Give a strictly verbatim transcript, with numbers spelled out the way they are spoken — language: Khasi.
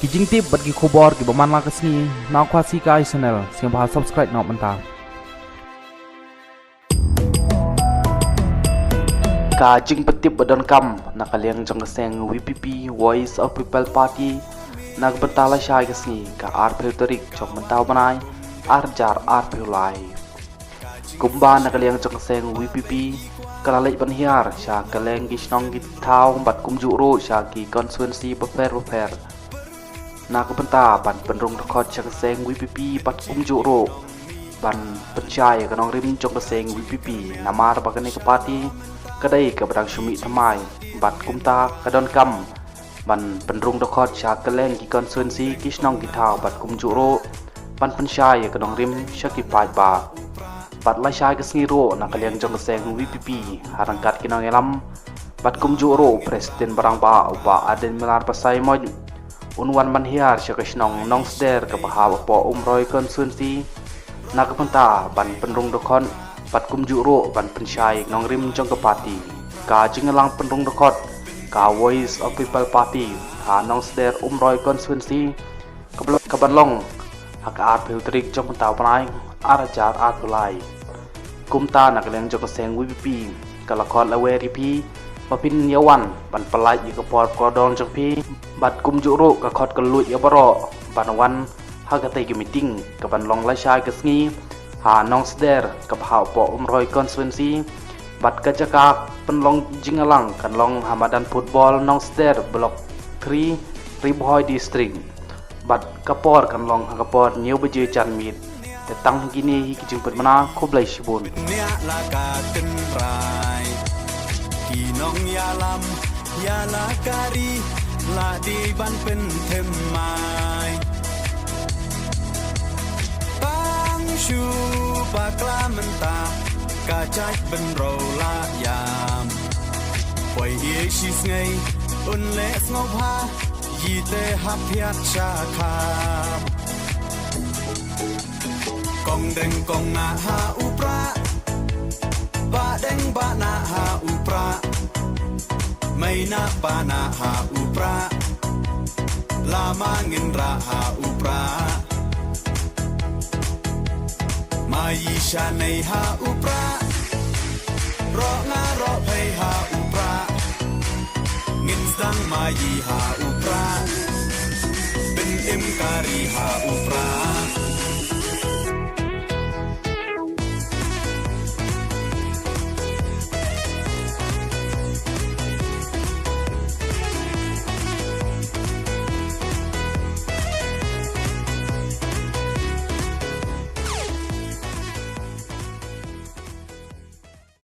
Ki jingtip bad ki khubor kiba man la ka sngi na Khasi Kai Channel, sngewbha subscribe noh mynta. Ka jingpyntip ba donkam na ka liang jong ka seng V P P, Voice of People Party, na ka bynta lashai ka sngi, ka arphew tarik jong mynta u bnai, ar hajar arphew lai. Kumba na ka liang jong ka seng V P P ka la leit ban hiar sha kylleng ki shnong ki thaw bad kumjuh ruh sha ki constituency bapher bapher. Na ka bynta ban pynrung dkhot sha ka seng V P P bad kumjuh ruh ban pynshai ka nongrim jong ka seng V P P, namar ba kane ka party ka dei kaba dang shu mih thymmai bad kumta ka donkam ban pynrung dkhot sha kylleng ki constituency, ki shnong ki thaw bad kumjuh ruh ban pynshai ka nongrim sha ki paidbah. Bad lashai ka sngi ruh na ka liang jong ka seng V P P, ha ryngkat ki nongïalam bad kumjuh ruh President ba rangbah u Bah Ardent Miller Basaiawmoit, un wan ban hiar sha ka shnong Nongsder kaba hap hapoh Umroi constituency, na ka bynta ban pynrung dkhot bad kumjuh ruh ban pynshai nongrim jong ka party. Ka jingïalang pynrung dkhot ka Voice of People Party ha Nongsder Umroi constituency ka ban, ka ban long ha ka arphew tarik jong mynta u bnai, ar hajar arphew lai. Kumta na ka liang jong ka seng V P P ka la khot la wer ïa phi ba phin ïa wan ban pyllait ïa ka por kordor jong phi bad kumjuh ruh ka khot ka lut ïa baroh ban wan ha katei ka meeting ka ban long lashai ka sngi ha Nongsder kaba hap hapoh Umroi constituency. Bad ka jaka pynlong jingïalang kan long ha madan football Nongsder Block three, Ri Bhoi District. Bad ka por kan long ha ka por hynñiew baje janmiet. Te tang hi kine hi ki jingpynbna, khublei shibun. Bniah la ka tynrai, ki nongïalam ïa la ka ri la dei ban pynthymmai. Tang shu bakla mynta ka jait bynriew la ïam. Poi ïa shi sngi un leh sngewbha, ïa te hap hiat sha kham. Kong Deng Kong Nah ha u Prah, Bah Deng Bah Nah ha u Prah, Mei Nah Bah Nah ha u Prah, Lama Ngin Rah ha u Prah, Maï Shanei ha u Prah, Roh Nga Roh Phei ha u Prah, Ngin Sdang Maï ha u Prah, Bin Im Kari ha u Prah.